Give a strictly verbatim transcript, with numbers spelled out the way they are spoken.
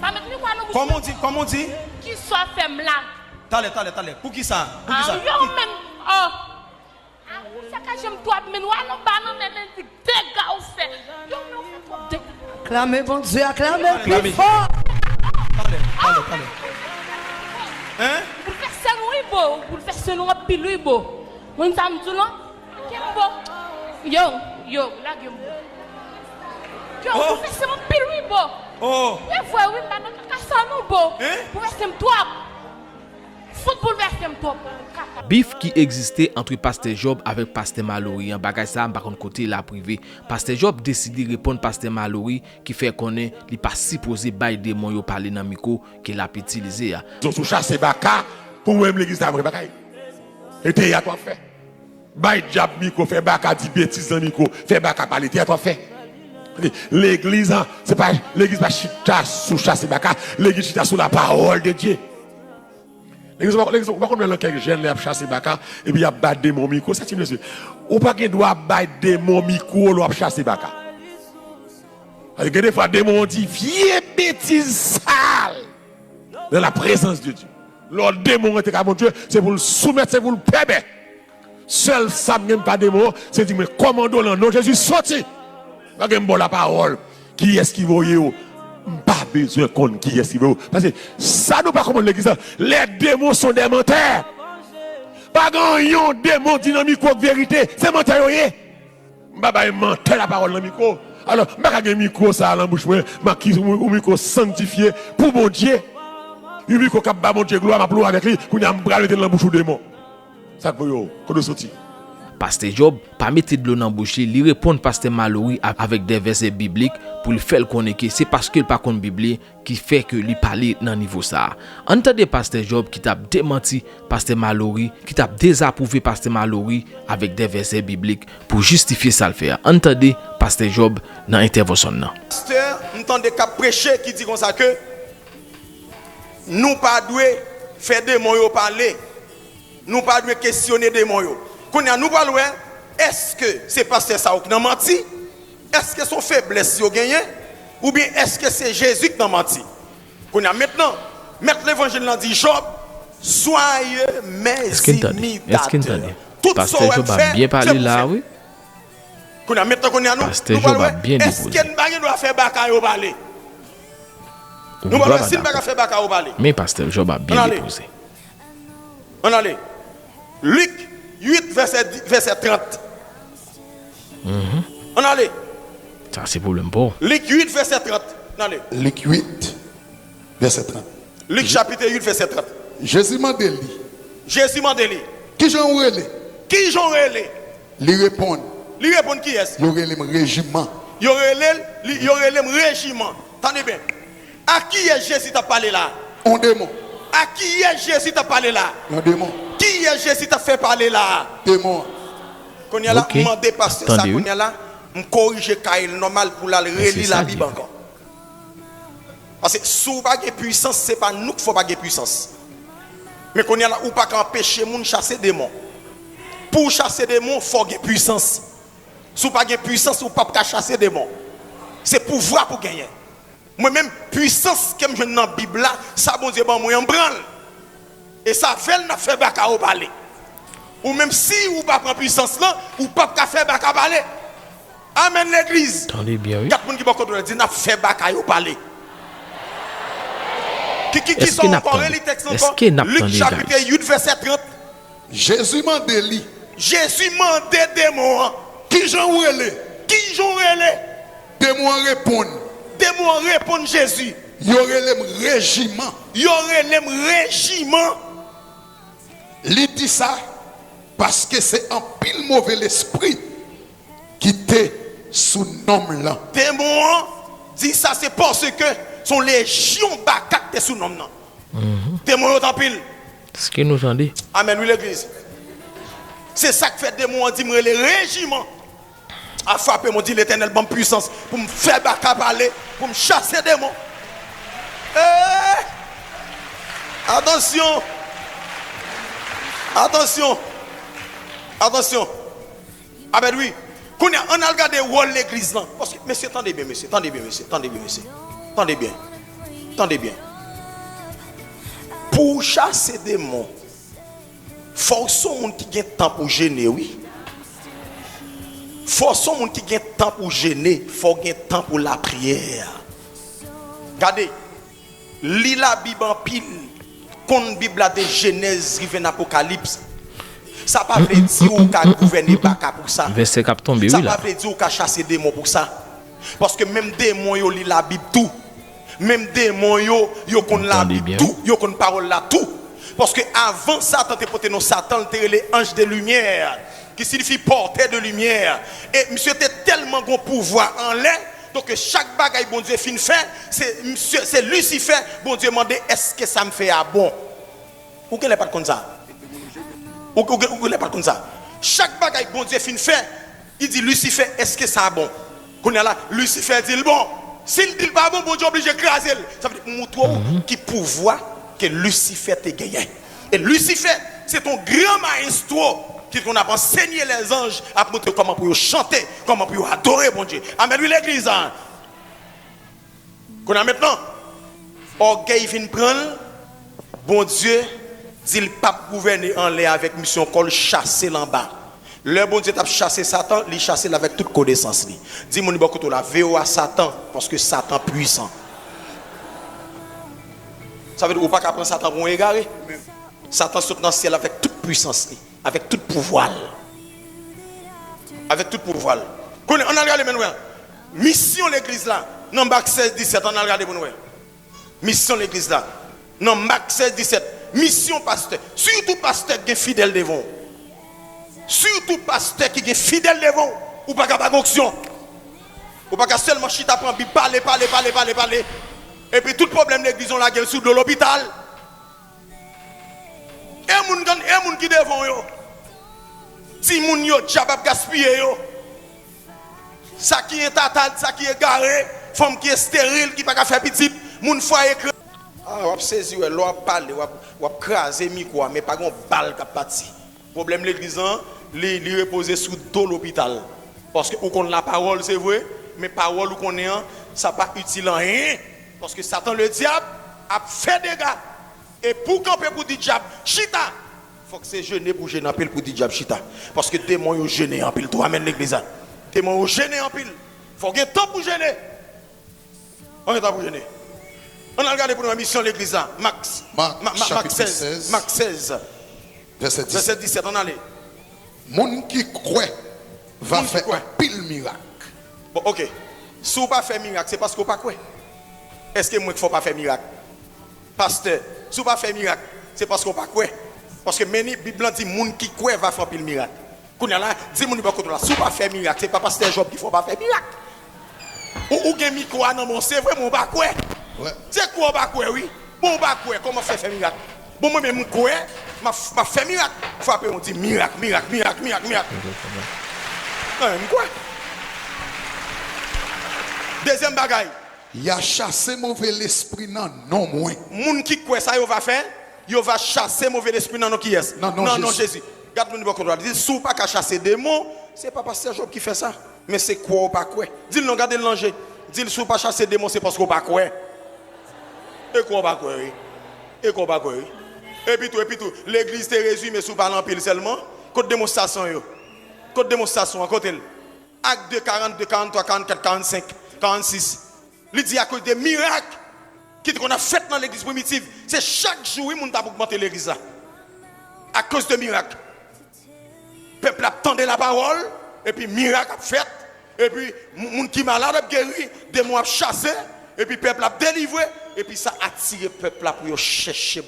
Pa met mikwo a nan bouch mwen. Kòman w di? Kòman w di? Kisa w fè m la? Talè, talè, talè. Poukisa? Poukisa? Ah, yo menm. Oh. Ah, ou sakaje m twòp, men w al anba nan men men di dega ou fè. Yo, men ou fè twòp dega. Aklame Bondye, aklame l pi fò. Talè, talè, talè. Hein? Ou boulvèse nou wi, bo. Ou boulvèse nou anpil wi, bo. Mwen sa m di w non. Lage m, bo. Yo, yo, lage m, bo. Yo, ou boulvèse m anpil wi, bo. Oh. E vre wi, m pa nan kaka sa non, bo. Hein? Boulvèse m twòp. Fout boulvèse m twòp. Bif ki egziste ant pastè Job avèk pastè Malory an, bagay sa a m pa konn kote l ap rive. Pastè Job deside reponn pastè Malory ki fè konnen li pa sipoze bay demon yo pale nan mikwo ke l ap itilize a. Zòt sou chase baka, pou mwen menm legliz la vre bagay. E teyat w ap fè. Bay dyab mikwo, fè baka di betiz nan mikwo, fè baka pale, teyat w ap fè. Legliz an, se pa, legliz pa chita sou chase baka, legliz chita sou la parole de Dieu. Legliz, legliz, ou pa konn wè nan kèk jèn lè y ap chase baka, epi y ap ba demon mikwo, sa ti mesye. Ou pa gen dwa bay demon mikwo lè w ap chase baka. Paske gen defwa demon an di vye betiz sal dans la présence de Dieu. Lè demon an te ka Bondye, se pou l soumèt, se pou l pèbè. Sèl sa m gen m pa demon, se di mwen kòmande w nan non Jezi soti. Pa gen m ba w lapawòl. Kiyès ki voye w? M pa bezwen konn kiyès ki voye w. Paske sa nou pa konprann legliz la, les démons sont des menteurs. Pa gen yon demon di nan mikwo k verite, se mantè yo ye. M pa bay mantè lapawòl nan mikwo. Alò, m pa ka gen mikwo sa a nan bouch mwen, m akize ou, ou mikwo sanntifye pou Bondye. Yon mikwo k ap ba Bondye glwa, m ap louwe avèk li, kounye a m pral mete l nan bouch ou demon. Sa k voye w? Kote w soti? Pastè Job pa mete dlo nan bouch li, li reponn pastè Malory a-, avèk de vèsè biblik pou l fè l konnen ke se paske l pa konn Bib li ki fè ke li pale nan nivo sa a. Ann tande pastè Job ki t ap demanti pastè Malory, ki t ap dezapwouve pastè Malory avèk de vèsè biblik pou jistifye sa l fè a. Ann tande pastè Job nan entèvansyon l nan. Pastè, m tande k ap preche ki di konsa ke nou pa dwe fè demon yo pale. Nou pa dwe kesyone demon yo. Kounye a, nou pral wè, èske se pastè sa yo ki nan manti? Èske se yon feblès yo genyen? Oubyen èske se Jezi ki nan manti? Kounye a, mentnan, mèt levanjil lan di Jòb, soyez mes imitateurs. Èske n tande? Èske n tande? Tout sa w wè m fè, se pou fè. Kounye a, mentnan, kounye a, nou, nou pral wè, èske n pa gen dwa fè baka yo pale? Nou pral wè si n pa ka fè baka yo pale. Men pastè Job ap byen depoze. Ann ale. Lik uit, vèsè di, vèsè trant. Ann ale. Sa se pwoblèm pa w. Lik uit, vèsè trant. Ann ale. Lik uit, vèsè trant. Lik chapit uit, vèsè trant. Jezi mande li. Jezi mande li. Kijan w rele? Kijan w rele? Li reponn. Li reponn kiyès? Yo rele m Rejiman. Yo rele l, li, yo rele m Rejiman. Tande byen. A kiyès Jezi t ap pale la a? Yon demon. A kiyès Jezi t ap pale la a? Yon demon. Kiyès Jezi t ap fè pale la a? Demon an. Kounye a la, m mande pastè sa kounye a la, m korije kay l nòmal pou l al reli Labib ankò. Paske si w pa gen pwisans, se pa nou k fè w pa gen pwisans. Men kounye a la, ou pa ka anpeche moun chase demon. Pou w chase demon, fò w gen pwisans. Si w pa gen pwisans, ou p ap ka chase demon. Se pouvwa pou w genyen. Mwen menm, pwisans ke m jwenn nan Bib la, sa Bondye ban mwen an, m pran l. E se avè l n ap fè baka yo pale. Ou menm, si ou pa pran pwisans lan, ou p ap ka fè baka pale. Amèn, legliz. Tande byen, wi. Gad moun ki bò kote w la, di, n ap fè baka yo pale. Ki, ki, ki sa ankò? Reli tèks lan ankò. Lik chapit uit, vèsè trant. Jezi mande li. Jezi mande demon an. Kijan w rele? Kijan w rele? Demon an reponn. Demon an reponn Jezi. Yo rele m Rejiman. Yo rele m Rejiman. Li di sa paske se anpil move lespri ki te sou nonm lan. Demon an di sa se paske se yon lejyon baka k te sou nonm nan. Demon yo t anpil. Èske nou tande? Amèn, wi, legliz. Se sa k fè demon an di m rele Rejiman. A frape m, di Letènèl ban m pwisans pou m fè baka pale, pou m chase demon. Ee! Atansyon! Atansyon! Atansyon! Amèn, wi. Kounye a, ann al gade wòl legliz lan. Paske, mesye, tande byen, mesye, tande byen, mesye, tande byen, mesye. Tande byen. Tande byen. Pou w chase demon, fò w se yon moun ki gen tan pou w jene, wi. Fò w se yon moun ki gen tan pou w jene, fò w gen tan pou lapriyè. Gade, li Labib anpil, konn Bib la de Jenèz rive nan Apokalips. Sa pa vle di ou ka gouvène baka pou sa. Vèsè k ap tonbe, wi, la. Sa pa vle di ou ka chase demon pou sa. Paske menm demon yo li Labib tou. Menm demon yo, yo konn Labib tou, yo konn pawòl la tou. Paske avan Satan te pote non Satan, li te rele ange de lumière, ki siyifi porteur de lumière. E misye te tèlman gon pouvwa anlè, donk chak bagay Bondye fin fè, se misye, se Lisifè, Bondye mande, èske sa m fè a bon? Ou genlè pa t konn sa. Ou, ou, ou genlè pa t konn sa. Chak bagay Bondye fin fè, li di Lisifè, èske sa bon? Kounye a la, Lisifè di l bon. Si l di l pa bon, Bondye oblije kraze l. Sa vle di pou moutre w ki pouvwa ke Lisifè te genyen. E Lisifè, se t on gran mayestwo ki konn ap ansenye lèzanj, ap moutre kòman pou yo chante, kòman pou yo adore Bondye. Amèn, wi, legliz la. Kounye a mentnan, ògèy vin pran l, Bondye di l p ap gouvène anlè avèk misyon kò l, chase l anba. Lè Bondye t ap chase Satan, li chase l avèk tout konesans li. Di moun li bò kote w la, vewo a Satan, paske Satan pwisan. Sa vle di ou pa ka pran Satan pou yon egare. Satan sot nan syèl avèk tout pwisans li, avèk tout pouvwa l. Avèk tout pouvwa l. Kounye a, ann al gade, men wè. Misyon legliz la, nan Mak sèz disèt, ann al gade pou nou wè. Misyon legliz la, nan Mak sèz disèt. Misyon pastè, sitou pastè ki gen fidèl devan w. Sitou pastè ki gen fidèl devan w, ou pa ka pa gen onksyon. Ou pa ka sèlman chita pran Bib, pale, pale, pale, pale, pale. Epi tout pwoblèm legliz ou lage l sou do lopital. E moun, e moun ki devan w yo. Timoun yo, dyab ap gaspiye yo. Sa ki entata, sa ki egare, fanm ki esteril, ki pa ka fè pitit, moun fwaye kre-. Ah, w ap sezi wè, lè w ap pale, w ap, w ap kraze mikwo a, men pa gen yon bal k ap pati. Pwoblèm legliz lan, li, li repoze sou do lopital. Paske ou konn lapawòl, se vre, men pawòl ou konnen an, sa pa itil anyen. Paske Satan ledyab ap fè dega. E pou w kanpe pou di dyab chita, fòk se jene pou jene anpil pou di dyab chita. Paske demon yo jene anpil tou. Amèn, legliz la. Demon yo jene anpil. Fò w gen tan pou jene. Fò w gen tan pou jene. Ann al gade pou nou wè misyon legliz la. Mak, Mak, Ma-, Ma-, Mak chapit sèz, sèz, Mak sèz, vèsè disèt. Vèsè disèt, ann ale. Moun ki kwè va fè anpil mirak. Bon, oke. Si w pa fè mirak, se paske w pa kwè. Èske mwen k fè w pa fè mirak? Pastè, si w pa fè mirak, se paske w pa kwè. Paske men ni, Bib lan di moun ki kwè va fè anpil mirak. Kounye a la, di moun ki bò kote w la, si w pa fè mirak, se pa pastè Jòb ki fè w pa fè mirak. Ou, ou gen mikwo a nan men w, se vre, men w pa kwè. Wè. Se kwè w pa kwè, wi. Bon, w pa kwè, kòman fè fè mirak? Bon, mwen menm, m kwè, m ap, m ap fè mirak. Frape yon, di mirak, mirak, mirak, mirak, mirak. Mwen menm, m kwè. Dezyèm bagay. Y a chase move lespri nan non mwen. Moun ki kwè sa yo va fè, yo va chase move lespri nan non kiyès? Nan non Jezi. Gad moun bò kote w la. Di, si w pa ka chase demon, se pa pastè Jòb ki fè sa. Men se kwè w pa kwè. Di l non, gade l nan je. Di l si w pa chase demon, se paske w pa kwè. E kwè w pa kwè, wi. E kwè w pa kwè, wi. Epi tou, epi tou, legliz te rezime sou pale anpil sèlman. Kot demonstrasyon yo? Kot demonstrasyon an? Kote l? Ak de, karannde, karanntwa, karannkat, karannsenk, karannsis. Li di akoz de mirak ki te konn ap fèt nan legliz primitiv. Se chak jou, wi, moun t ap ogmante legliz la. Akoz de mirak. Pèp la ap tande lapawòl, epi mirak ap fèt, epi moun, moun ki malad ap geri, demon ap chase, epi pèp la ap delivre, epi sa atire pèp la pou yo chèche